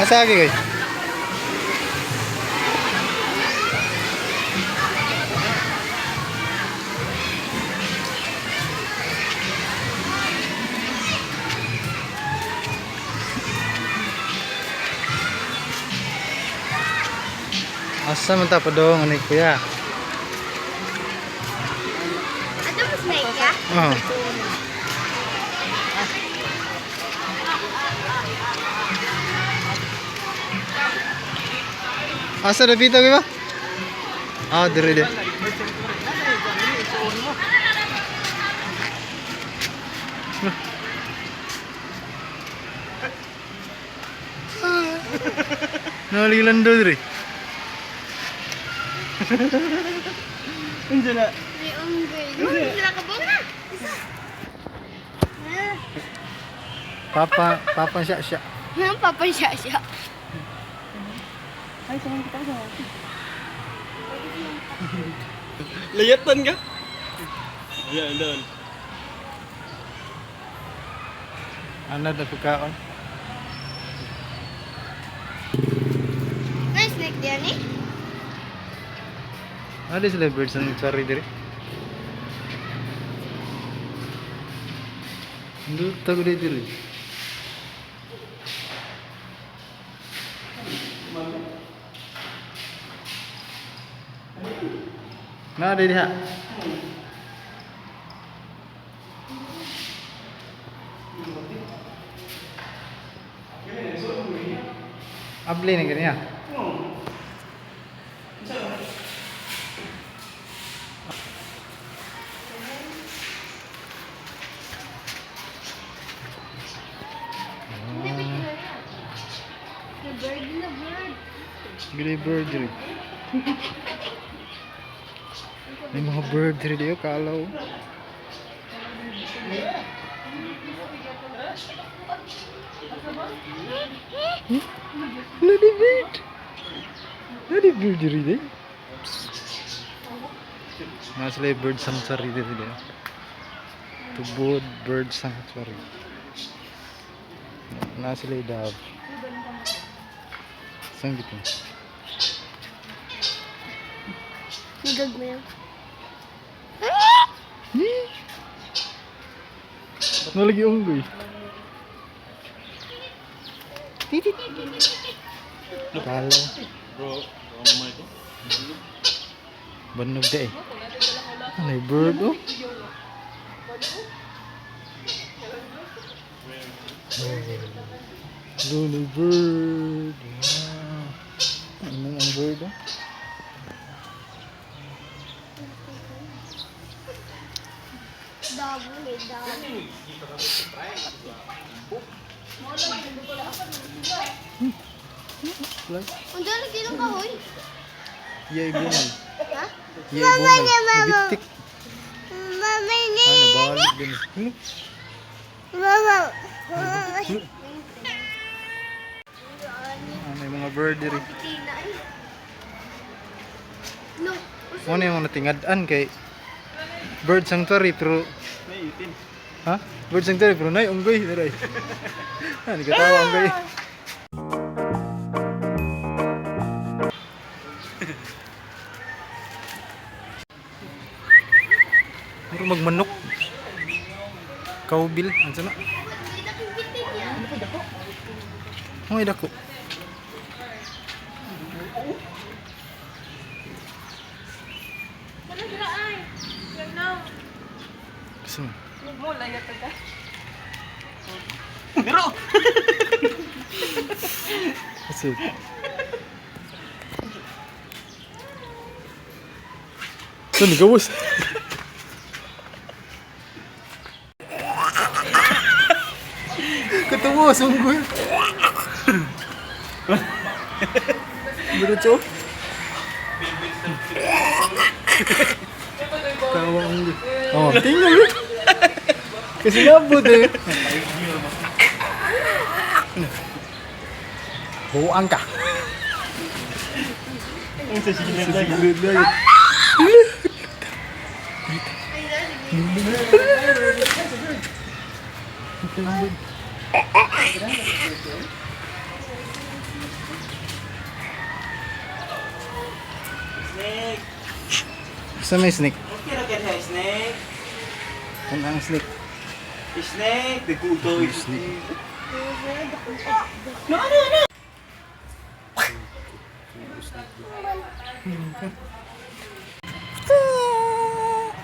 Asa agi kay? Asa man ta padong ani, kuya? Ato mo snake ya? Oh. Asa na pita ba? Ah, dire dire. Nalilan do dire. Unsa na? May unggoy. Sila ka na. Isa. Ah. Papa, papa siya siya. Papa siya siya. Ay, sama kita sa. Layatan ka? Ayan, doon. Ano na pagkaon? May snake diyan eh. Ada sila birds sanctuary dire. Ndut tago dire. Na dire ha. Abli na ganyan. Hindi ba yun? The bird na bird. Gili bird dire. May mga bird dire diyo kalaw. Bloody bird. Bloody bird dire di. Nasa sila yung bird sanctuary dire diyo. Tubod Bird Sanctuary. Nasa sila yung dove. Saan gito? Nagag mo yan. Nalagi unggoy. Kalaw. Bro, bro, mo ito. Banog da eh. Ano yung bird oh? Oh. Ano bird? Wow. Ano ang bird oh? Dabo eh, dabo. Fly. Ang dami kilang kahoy. Yay bungal. Ha? Yay bungal. Nabitik. Mama Ah, nabalik din. Mama. Ah, may mga bird diri. No. Mo na yung mga natingad-an kay bird sanctuary pero May itin. ha? Bird sanctuary pero nay unggoy diray. Ah, nagkatawa unggoy. Muro magmanok. Kawbil, ano na? Ang dako. Gusto mo? Bro! Kasi Saan nagawas? Katawa, sunggoy. Diretso. Tawa ang. Oh, tingnan mo. Kasi nabot eh. Buang ka. Ang sa sigilid Sa lang. sigilid lang. Asa may snake? Okay ra kay snake. Ano ang snake? Snake, diguto. Snake. No, ano, ano?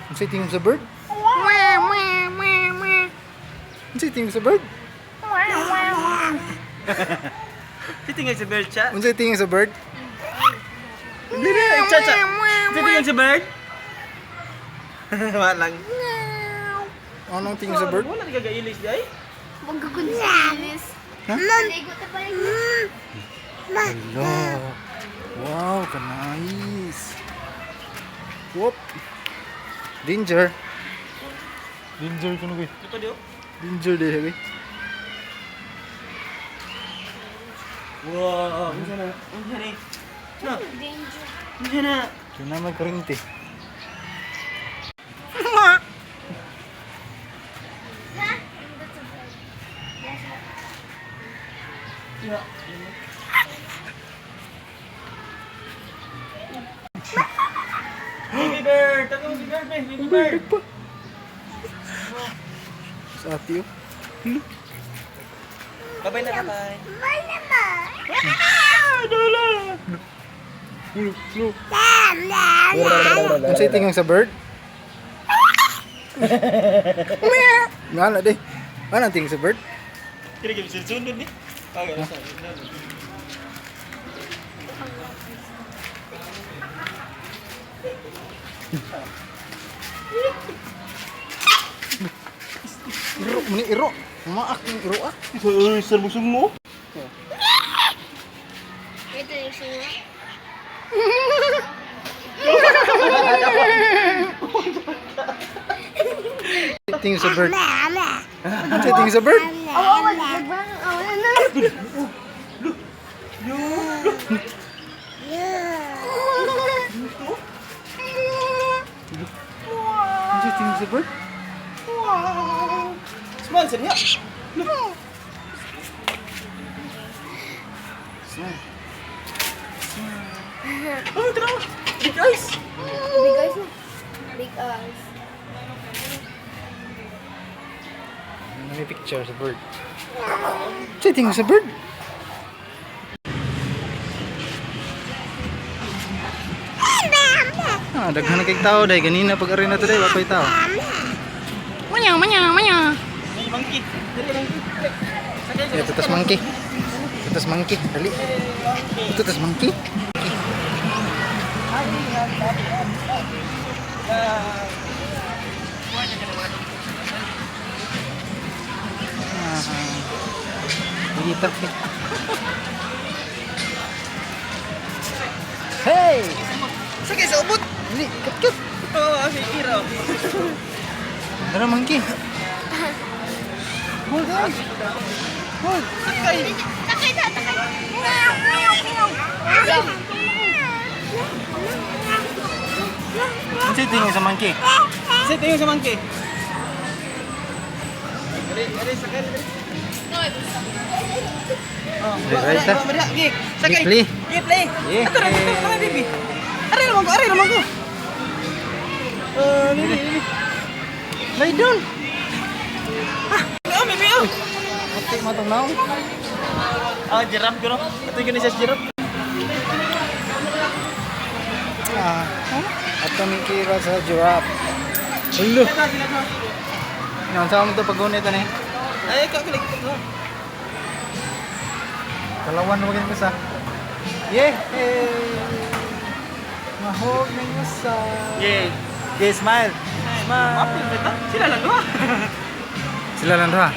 Ang tingin sa bird? Ang tingin sa bird? Titingin sa bird siya. Ang tingin sa bird? Hindi na, cha cha. Titingin sa bird? Wala lang. Anong tingin sa bird? Wala ka gailis di ay. Magkukunsilis. Ha? Maligo ta pa rin. Hello. Wow, ka-nice. Whoop. Danger. Danger kuno ko. Ito di oh. Danger dili. Wow, unsa na? Unsa ni? No, Danger. unsa na? Kuna may kurente. Ha? That's a bird. Yes. Baby bird, tago si bird, baby bird. Sa ati oh. Babay na, babay. Bye naman. Look, look. Ang tingin sa bird? Ngala di. Ano ang tingin sa bird? Kira kira sunod ni. Okay, Iro, muni iro. Maak yung iro ah. Uy, sir busog mo. Ito yung singa. Tingin sa bird. Ang tingin sa bird? Oo, nagbarang. Oh, ano? Ang tingin sa bird? Small sir niya. Smile. Oh, tara. Big eyes. Big eyes na. Big eyes. Ano may picture sa bird? Ang tingin sa bird? Ah, daghan na kay tao dai ganina pag arena today wa pay tao. Manya, manya, manya. May monkey. Dali monkey. Sakay Ya, tutas monkey. Tutas monkey, dali. Tutas monkey. Ah, dito. Hey! Sakay sa ubot. Dali, kat-kat. Oh, si Kira. Tara, monkey. Hold on. Hold. Sakay. Takay na, takay. Meow, meow, meow. Ano tingin sa monkey? Sa tingin sa monkey. Dali, dali sakay. Dali. Oh, Right, ah. Gi, sakay. Gi, play. Gi, play. Yeah. Ato ra, ato ra, baby. Aray naman ko, aray naman ko. Oh, baby, baby. Lay down. Oh, baby, oh. Ate, matong naong. Ah, giraffe ko no. Ato gyud siya giraffe. Ah, ato ni Kira sa giraffe. Ulo. Nang sa mo to pagunit ani. Ay, ikaw kulig. Kalawan mo ganyan sa. Yeah. Mahog ninyo sa. Yay. Yeah, smile. Smile. Apil ba Sila lang duha. Sila lang duha.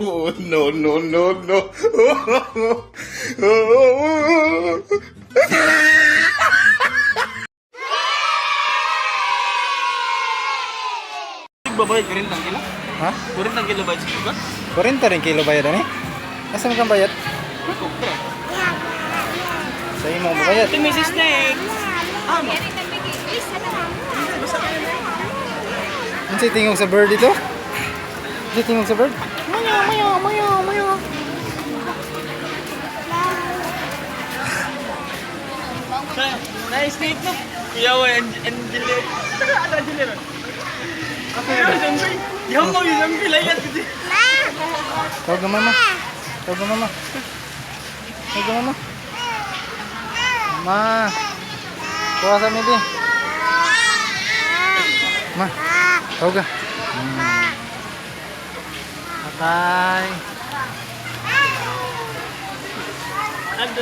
Oh, no, no, no, no. Babayad ka rin tang kilo? Ha? 40 kilo bayad sa bugas? 40 rin kilo bayad ani? Asa man kang bayad? Kupra. Sa imo mo bayad. Ito may snake. Ah, mo. Unsay tingog sa bird dito? Unsay tingog sa bird? Mayo, mayo, mayo, mayo. Nice snake no. Kuya, wa Angeli. Ano Angeli ron? Yung mo yung pilayat kasi. Tawag ka, mama. Tawag ka, mama. Tawag ka, mama. Ma. Kuha sa mi. Ma. Tawag ka. Bye-bye. Ano.